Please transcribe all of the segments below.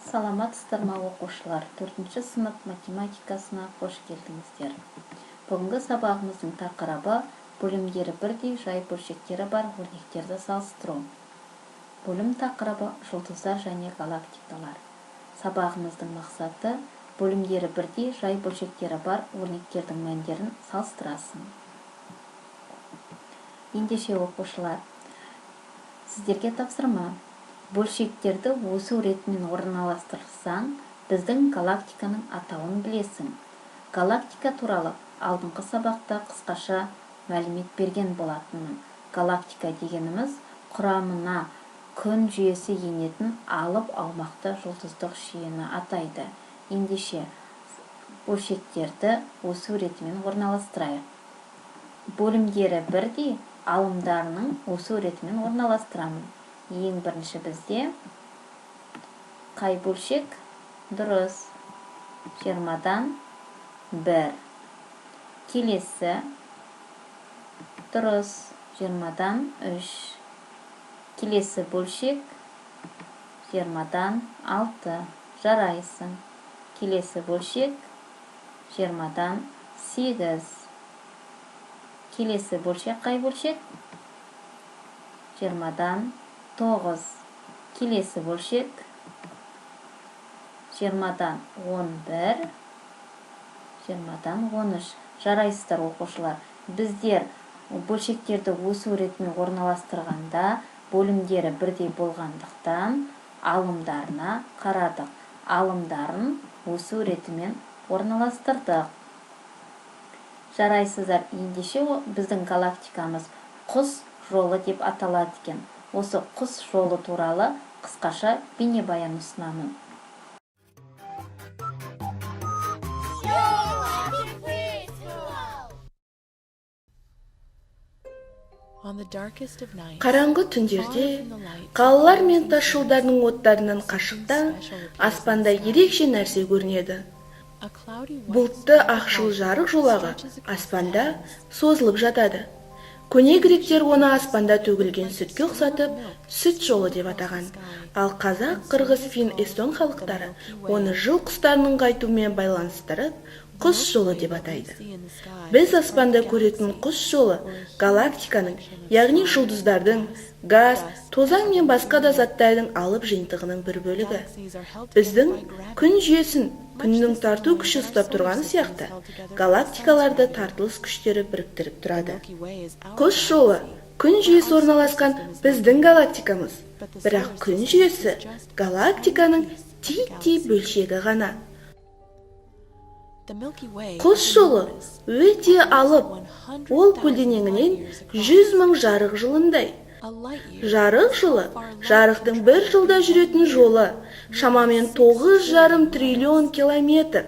Саламатсыздар ма, оқушылар! Төртінші сынып математикасына қош келдіңіздер. Бүгінгі сабағымыздың тақырыбы: бөлімдері бірдей жай бөлшектері бар өрнектерді салыстыру. Бөлім тақырыбы: жұлдыздар және галактикалар. Сабағымыздың мақсаты: бөлімдері бірдей жай бөлшектері бар өрнектердің мәндерін салыстырасың. Ендеше, оқушылар, сіздерге тапсырма: бөлшектерді өсу ретімен орналастырсаң, біздің галактиканың атауын білесің. Галактика туралы алдыңғы сабақта қысқаша мәлімет берген болатынмын. Галактика дегеніміз – құрамына Күн жүйесі енетін алып аумақты жұлдыздық жүйені атайды. Ендеше, бөлшектерді өсу ретімен орналастырайық. Бөлімдері бірдей алымдарының өсу ретімен орналастырамын. Ең бірінші бізде қай бөлшек? Дұрыс, 1/20. Келесі, дұрыс, 3/20. Келесі бөлшек 6/20. Жарайсың. Келесі бөлшек 8/20. Келесі бөлшек қай бөлшек? 9/20. Келесі бөлшек 11/20, 13/20. Жарайсыздар, оқушылар! Біздер бөлшектерді өсу ретімен орналастырғанда, бөлімдері бірдей болғандықтан, алымдарына қарадық, алымдарын өсу ретімен орналастырдық. Жарайсыздар! Ендеше, біздің галактикамыз Құс жолы деп аталады екен. Осы Құс жолы туралы қысқаша бейнебаян ұсынамын. You're Happy Preschool! Қараңғы түндерде қалалар мен тас жолдардың оттарынан қашықта аспанда ерекше нәрсе көрінеді. Бұлтты ақшыл жарық жолағы аспанда созылып жатады. Көне гректер оны аспанда төгілген сүтке ұқсатып, Сүт жолы деп атаған. Ал қазақ, қырғыз, фин, эстон халықтары оны жыл құстарының қайтуымен байланыстырып, Құс жолы деп атайды. Біз аспанда көретін Құс жолы галактиканың, яғни жұлдыздардың, газ, тозаң мен басқа да заттардың алып жиынтығының бір бөлігі. Біздің Күн жүйесін Күннің тарту күші ұстап тұрғаны сияқты, галактикаларды тартылыс күштері біріктіріп тұрады. Құс жолы – Күн жүйесі орналасқан біздің галактикамыз. Бірақ Күн жүйесі галактиканың титтей бөлшегі ғана. Құс жолы өте алып, ол көлденеңінен 100 000 жарық жылындай. Жарық жылы – жарықтың бір жылда жүретін жолы, шамамен 9,5 триллион километр.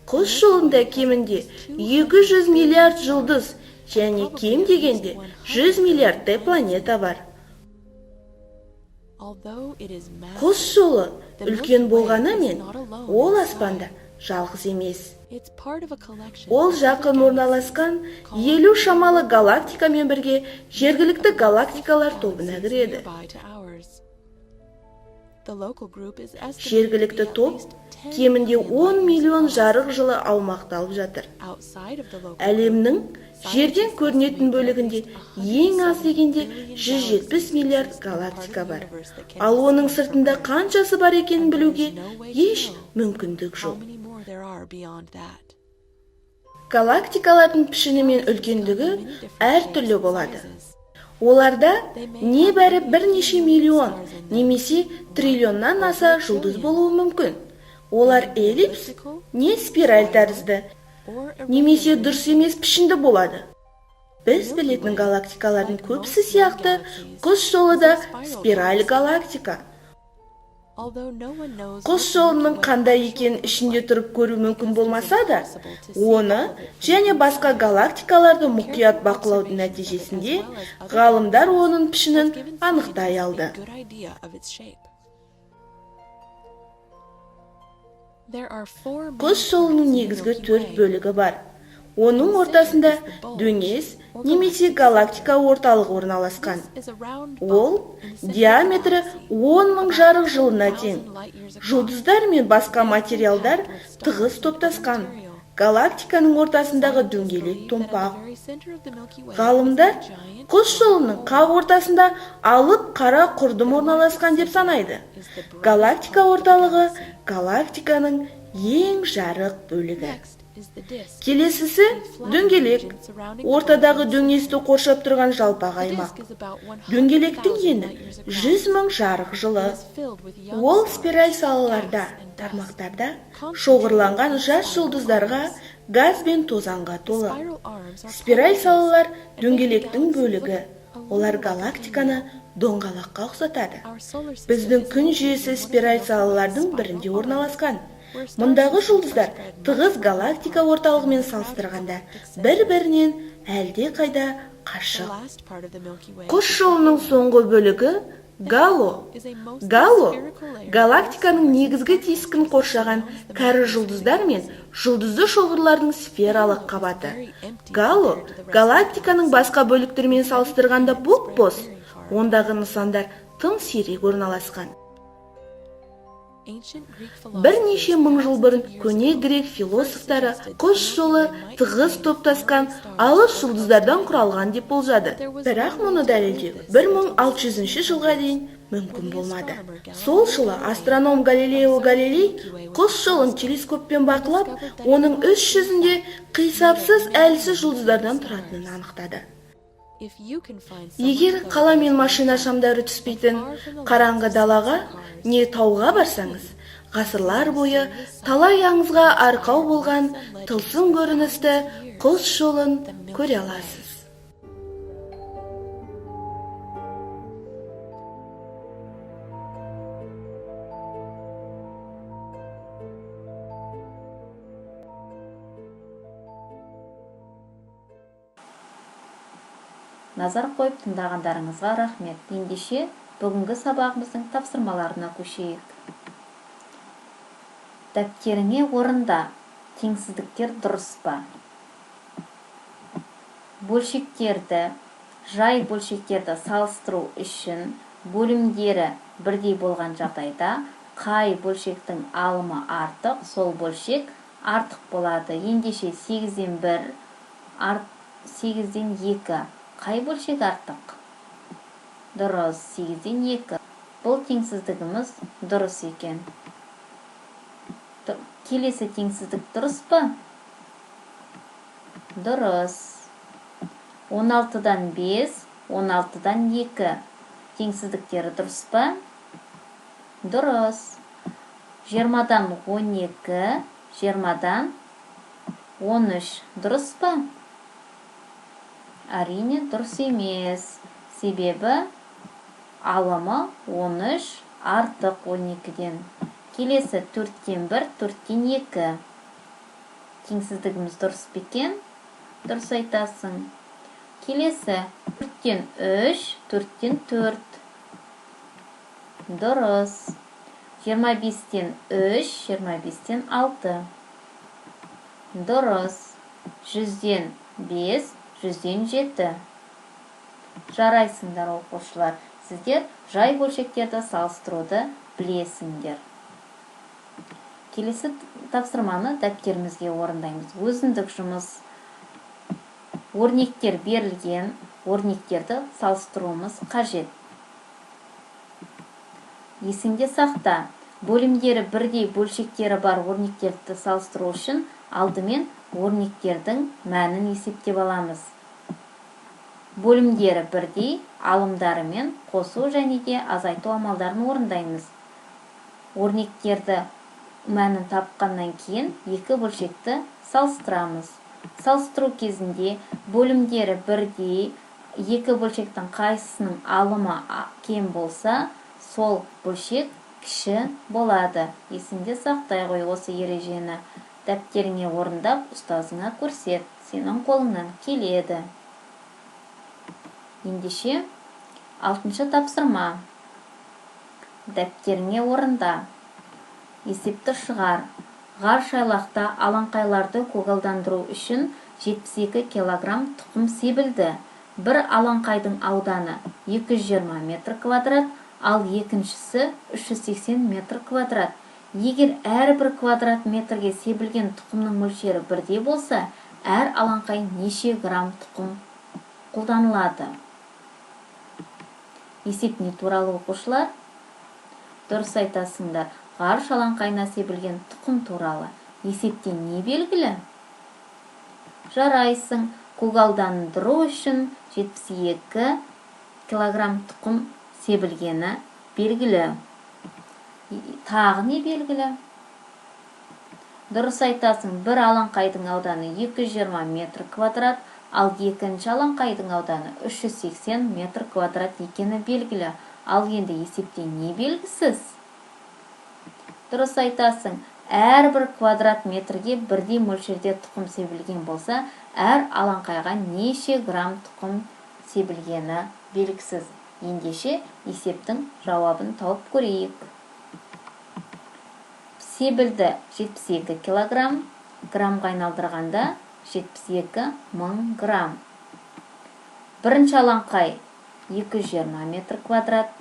Құс жолында кемінде 200 миллиард жұлдыз және кем дегенде 100 миллиардтай планета бар. Құс жолы үлкен болғанымен, ол аспанда жалғыз емес. Ол жақын орналасқан 50 шамалы галактикамен бірге жергілікті галактикалар тобына кіреді. Жергілікті топ кемінде 10 миллион жарық жылы аумақты алып жатыр. Әлемнің жерден көрінетін бөлігінде ең аз дегенде 170 миллиард галактика бар. Ал оның сыртында қаншасы бар екенін білуге еш мүмкіндік жоқ. Галактикалардың пішіні мен үлкендігі әртүрлі болады. Оларда небәрі бірнеше миллион немесе триллионнан аса жұлдыз болуы мүмкін. Олар эллипс не спираль тәрізді немесе дұрыс емес пішінді болады. Біз білетін галактикалардың көбісі сияқты, Құс жолы да спираль галактика. Құс жолының қандай екенін ішінде тұрып көру мүмкін болмаса да, оны және басқа галактикаларды мұқият бақылаудың нәтижесінде ғалымдар оның пішінін анықтай алды. Құс жолының негізгі төрт бөлігі бар. Оның ортасында дөңес немесе галактика орталығы орналасқан. Ол диаметрі 10 мың жарық жылына тең. Жұлдыздар мен басқа материалдар тығыз топтасқан. Галактиканың ортасындағы дөңгелек томпақ. Ғалымдар құс жолының қақ ортасында алып қара құрдым орналасқан деп санайды. Галактика орталығы галактиканың ең жарық бөлігі. Келесісі дөңгелек. Ортадағы дөңесті қоршап тұрған жалпақ аймақ. Дөңгелектің ені 100 мың жарық жылы. Ол спираль салаларда, тармақтарда шоғырланған жас жұлдыздарға, газ бен тозаңға толы. Спираль салалар дөңгелектің бөлігі. Олар галактиканы доңғалаққа ұқсатады. Біздің күн жүйесі спираль салалардың бірінде орналасқан. Мұндағы жұлдыздар тығыз галактика орталығымен салыстырғанда бір-бірінен әлде қайда қашық. Құс жолының соңғы бөлігі гало. Гало галактиканың негізгі дискін қоршаған кәрі жұлдыздар мен жұлдызды шоғырлардың сфералық қабаты. Гало галактиканың басқа бөліктерімен салыстырғанда бұп-бос, ондағы нысандар тым сирек орналасқан. Бірнеше мың жыл бұрын көне грек философтары құс жолы тығыз топтасқан алыс жұлдыздардан құралған деп болжады. Бірақ мұны дәлелдеу 1600 жылға дейін мүмкін болмады. Сол жылы астроном Галилео Галилей құс жолын телескоппен бақылап, оның іс жүзінде қисапсыз әлсіз жұлдыздардан тұратынын анықтады. Егер қала мен машина шамдары түспейтін қараңғы далаға не тауға барсаңыз, ғасырлар бойы талай аңызға арқау болған тылсым көріністі құс жолын көре аласыз. Назар қойып тыңдағандарыңызға рахмет. Ендеше бүгінгі сабағымыздың тапсырмаларына көшейік. Дәптеріңе орында теңсіздіктер дұрыс па? Бөлшектерді, жай бөлшектерді салыстыру үшін бөлімдері бірдей болған жағдайда қай бөлшектің алымы артық, сол бөлшек артық болады. Ендеше 8-ден 1, 8-ден 2. Қай бөлшек артық? Дұрыс, 8-ден 2. Бұл теңсіздігіміз дұрыс екен. Келесі теңсіздік дұрыс па? Дұрыс. 16-дан 5, 16-дан 2. Теңсіздіктері дұрыс па? Дұрыс. 20-дан 12, 20-дан 13. Дұрыс па? Әрине дұрыс емес. Себебі алымы 13 артық 12-ден. Келесі 4-тен 1, 4-тен 2. Теңсіздігіміз дұрыс па екен? Дұрыс айтасың. Келесі 4-тен 3, 4-тен 4. Дұрыс. 25-тен 3, 25-тен 6. Дұрыс. 100-ден 5, 100-ден 7. Жарайсыңдар, оқушылар. Сіздер жай бөлшектерді салыстыруды білесіңдер. Келесі тапсырманы дәптерімізге орындаймыз. Өзіндік жұмыс. Өрнектер берілген, өрнектерді салыстыруымыз қажет. Есіңде сақта, бөлімдері бірдей бөлшектері бар өрнектерді салыстыру үшін алдымен өрнектердің мәнін есептеп аламыз. Бөлімдері бірдей алымдарымен қосу және де азайту амалдарын орындаймыз. Өрнектерді мәнін тапқаннан кейін екі бөлшекті салыстырамыз. Салыстыру кезінде бөлімдері бірдей екі бөлшектің қайсысының алымы кем болса, сол бөлшек кіші болады. Есіңде сақтай ғой осы ережені. Дәптеріңе орындап, ұстазыңа көрсет. Сенің қолыңнан келеді. Ендеше, 6-шы тапсырма. Дәптеріңе орында. Есепті шығар. Ғарыш айлақта алаңқайларды көгалдандыру үшін 72 килограмм тұқым себілді. Бір алаңқайдың ауданы 220 метр квадрат, ал екіншісі 380 метр квадрат. Егер әрбір квадрат метрге себілген тұқымның мөлшері бірдей болса, әр алаңқай неше грамм тұқым қолданылады? Есеп не туралы, оқушылар? Дұрыс айтасыңдар, ғарыш алаңқайына себілген тұқым туралы. Есептен не белгілі? Жарайсың, көгалдандыру үшін 72 килограмм тұқым себілгені белгілі. Тағы не белгілі? Дұрыс айтасың, бір алаңқайдың ауданы 220 метр квадрат, ал екінші алаңқайдың ауданы 380 метр квадрат екені белгілі. Ал енді есепте не белгісіз? Дұрыс айтасың, әрбір квадрат метрге бірдей мөлшерде тұқым себілген болса, әр алаңқайға неше грамм тұқым себілгені белгісіз. Ендеше есептің жауабын тауып көрейік. Себілді 72 килограмм, граммға айналдырғанда 72 мың грамм. Бірінші алаңқай 220 метр квадрат,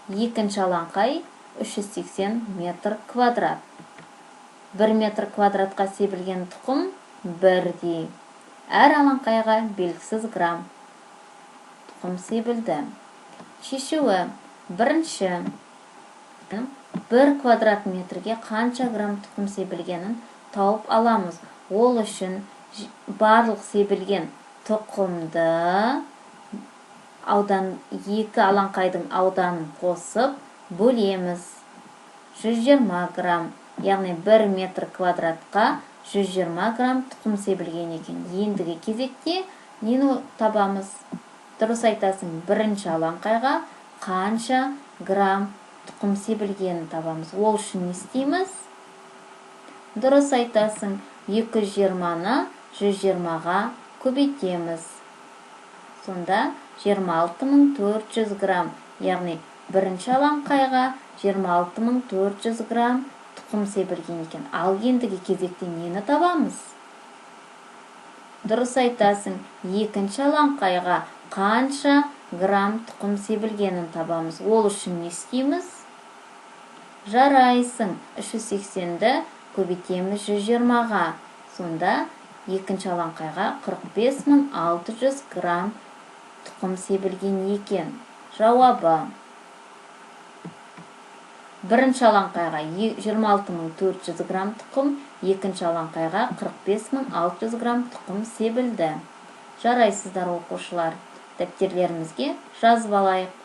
екінші алаңқай 380 метр квадрат. 1 метр квадратқа себілген тұқым бірдей. Әр алаңқайға белгісіз грамм тұқым себілді. Шешуі: бірінші, 1 квадрат метрге қанша грамм тұқым себілгенін тауып аламыз. Ол үшін барлық себілген тұқымды аудан, екі алаңқайдың ауданын қосып бөлеміз. 120 грамм, яғни 1 метр квадратқа 120 грамм тұқым себілген екен. Ендігі кезекте нені табамыз? Дұрыс айтасың, бірінші алаңқайға қанша грамм тұқым себілгенін табамыз. Ол үшін не істейміз? Дұрыс айтасың, 220-ны 120-ға көбейтеміз. Сонда 26 400 грамм, яғни бірінші алаңқайға 26 400 грамм тұқым себілген екен. Ал ендігі кезекте нені табамыз? Дұрыс айтасың, екінші алаңқайға қанша грамм тұқым себілгенін табамыз. Ол үшін не істейміз? Жарайсың, 380-ді көбейтеміз 120-ға. Сонда екінші алаңқайға 45 600 грамм тұқым себілген екен. Жауабы: бірінші алаңқайға 26 400 грамм тұқым, екінші алаңқайға 45 600 грамм тұқым себілді. Жарайсыздар, оқушылар! Дәптерлерімізге жазып алайық.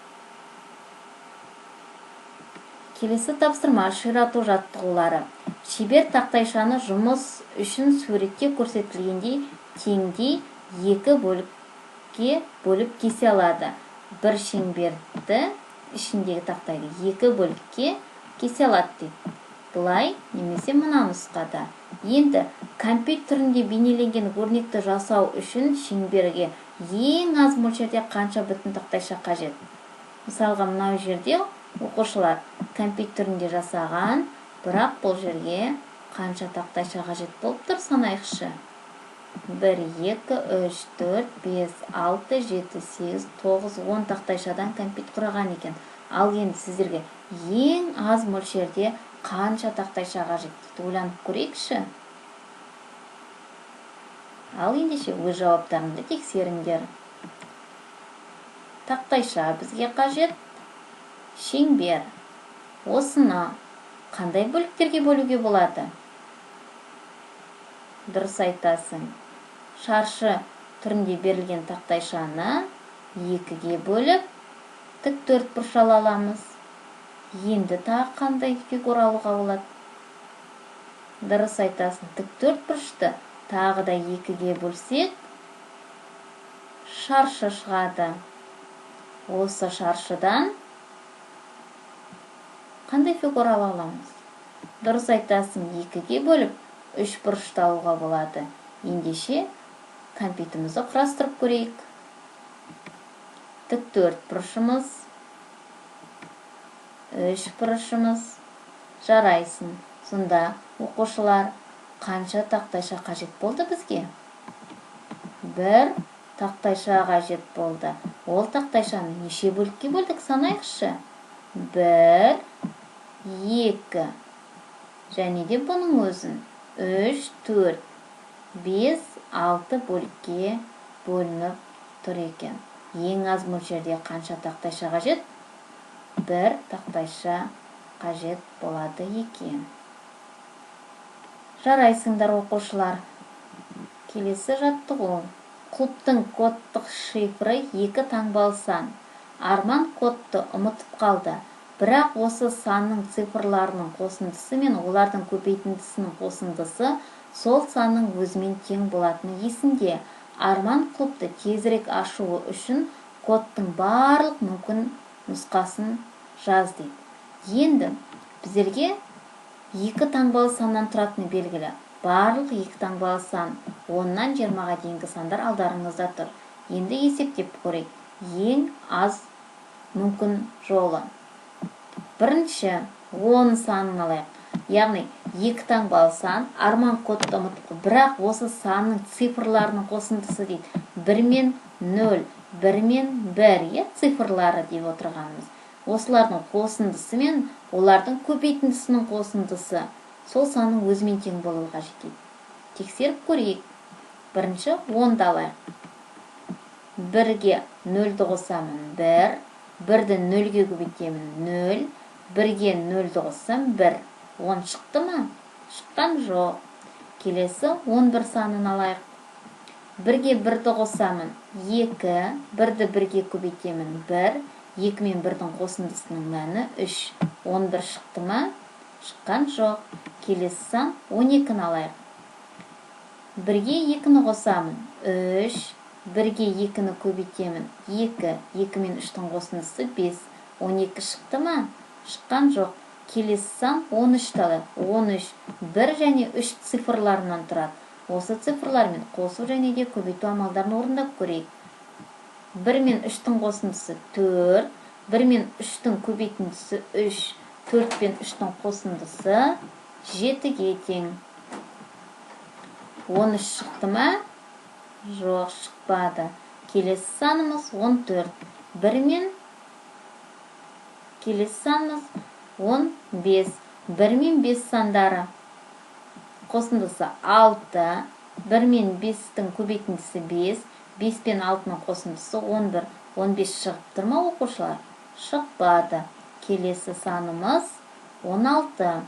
Келесі тапсырма: ширату жаттығулары. Шебер тақтайшаны жұмыс үшін суретте көрсетілгендей теңдей екі бөлікке бөліп кесе алады. Бір шеңберді ішіндегі тақтайды екі бөлікке кесе алады дейді, былай немесе мына нұсқада. Енді кәмпит түрінде бейнеленген өрнекті жасау үшін шеңберге ең аз мөлшерде қанша бүтін тақтайша қажет? Мысалға, мынау жерде, оқушылар, кәмпит түрінде жасаған, бірақ бұл жерге қанша тақтайша қажет болып тұр, санайықшы: 1, 2, 3, 4, 5, 6, 7, 8, 9, 10 тақтайшадан кәмпит құраған екен. Ал енді сіздерге ең аз мөлшерде қанша тақтайша қажет дейді, ойланып көрейікші. Ал ендеше өз жауаптарыңды тексеріңдер. Тақтайша бізге қажет, шеңбер. Осыны қандай бөліктерге бөлуге болады? Дұрыс айтасың, шаршы түрінде берілген тақтайшаны екіге бөліп, тік төрт бұрыш ала аламыз. Енді тағы қандай фигура алуға болады? Дұрыс айтасың, тік төрт бұрышты тағы да екіге бөлсек, шаршы шығады. Осы шаршыдан қандай фигура ала аламыз? Дұрыс айтасың, екіге бөліп, үш бұрышты алуға болады. Ендеше кәмпитімізді құрастырып көрейік. Тік төрт бұрышымыз, үш бұрышымыз. Жарайсың! Сонда, оқушылар, қанша тақтайша қажет болды бізге? Бір тақтайша қажет болды. Ол тақтайшаны неше бөлікке бөлдік, санайықшы. 1, 2. Және де бұның өзін 3, 4, 5, 6 бөлікке бөлініп тұр екен. Ең аз мөлшерде қанша тақтайша қажет? Бір тақтайша қажет болады екен. Жарайсыңдар, оқушылар. Келесі жаттығу. Құлыптың кодтық шифры 2 таңбалы сан. Арман кодты ұмытып қалды. Бірақ осы санның цифрларының қосындысы мен олардың көбейтіндісінің қосындысы сол санның өзімен тең болатыны есінде. Арман құлыпты тезірек ашуы үшін кодтың барлық мүмкін нұсқасын жаз дейді. Енді біздерге 2 таңбалы саннан тұратыны белгілі. Барлық 2 таңбалы сан 10-нан 20-ға дейінгі сандар алдарыңызда тұр. Енді есептеп көрейік. Ең аз мүмкін жолы. Бірінші 10 санын алайық. Яғни 2 таңбалы сан, Арман кодты ұмытып, бірақ осы санның цифрларының қосындысы дейді. 1 мен 0, 1 мен 1, цифрлары деп отырғанымыз. Осылардың қосындысы мен олардың көбейтіндісінің қосындысы сол санның өзімен тең болуы қажет дейді. Тексеріп көрейік. Бірінші 10-ды алайық. 1-ге 0-ді қосамын 1, 1-ді 0-ге көбейтемін 0, 1-ге 0-ді қоссам 1. 10 шықты ма? Шыққан жоқ. Келесі 11 санын алайық. 1-ге 1-ді қосамын 2, 1-ді 1-ге көбейтемін 1, 2 мен 1-дің қосындысының мәні 3. 11 шықты ма? Шыққан жоқ. Келесі сан 12-ні алайық. 1-ге 2-ні қосамын 3, 1-ге 2-ні көбейтемін 2, 2 мен 3-тің қосындысы 5. 12 шықты ма? Шыққан жоқ. Келесі сан 13-ті алайық. 13, 1 және 3 цифрларынан тұрады. Осы цифрлармен қосу және де көбейту амалдарын орындап көрейік. 1 мен 3-тің қосындысы 4, 1 мен 3-тің көбейтіндісі 3, 4 пен 3-тің қосындысы 7-ге тең. 13 шықты ма? Жоқ, шықпады. Келесі санымыз 14. 1 мен келесі санымыз 15. 1 мен 5 сандары қосындысы 6, 1 мен 5-тің көбейтіндісі 5, 5 пен 6-ның қосындысы 11. 15 шығып тұр ма, оқушылар? Шықпады. Келесі санымыз 16.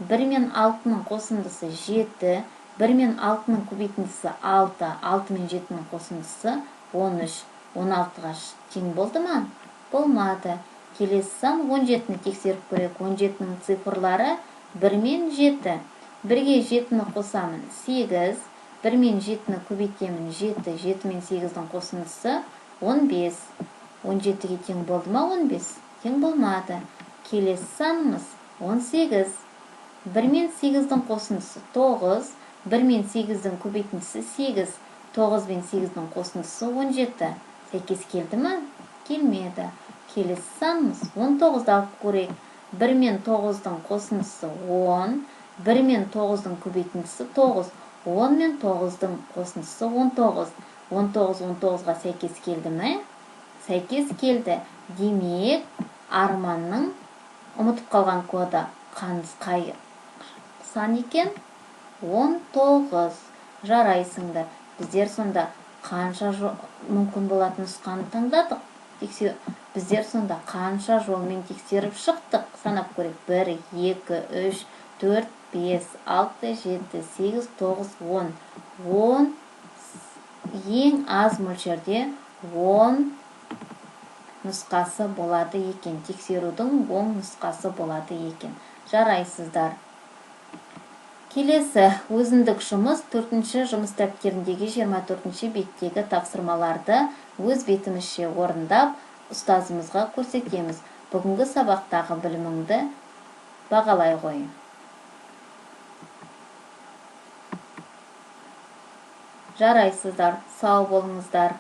1 мен 6-ның қосындысы 7, 1 мен 6-ның көбейтіндісі 6, 6 мен 7-нің қосындысы 13. 16-ға тең болды ма? Болмады. Келесі сан 17-ні тексеріп көрейік. 17-нің цифрлары 1 мен 7. 1-ге 7-ні қосамын 8, 1 мен 7-ні көбейтемін 7, 7 мен 8-дің қосындысы 15. 17-ге тең болды ма 15? Тең болмады. Келесі санымыз 18. 1 мен 8-дің қосындысы 9, 1 мен 8-дің көбейтіндісі 8, 9 мен 8-дің қосындысы 17. Сәйкес келді ме? Келмеді. Келесі санымыз 19-ды алып көрейік. 1 мен 9-дың қосындысы 10, 1 мен 9-дың көбейтіндісі 9, 10 мен 9-дың қосындысы 19. 19 19-ға сәйкес келді ме? Сәйкес келді. Демек, Арманның ұмытып қалған коды қай сан екен? 19. Жарайсыңдар. Біздер сонда қанша мүмкін болатын нұсқаны таңдадық? Біздер сонда қанша жолмен тексеріп шықтық? Санап көрейік. 1, 2, 3, 4, 5, 6, 7, 8, 9, 10. 10 ең аз мөлшерде 10 нұсқасы болады екен. Тексерудің 10 нұсқасы болады екен. Жарайсыздар. Келесі өзіндік жұмыс 4-ші жұмыс дәптеріндегі 24-ші беттегі тапсырмаларды өз бетімізше орындап, ұстазымызға көрсетеміз. Бүгінгі сабақтағы біліміңді бағалай ғой. Жарайсыздар, сау болыңыздар.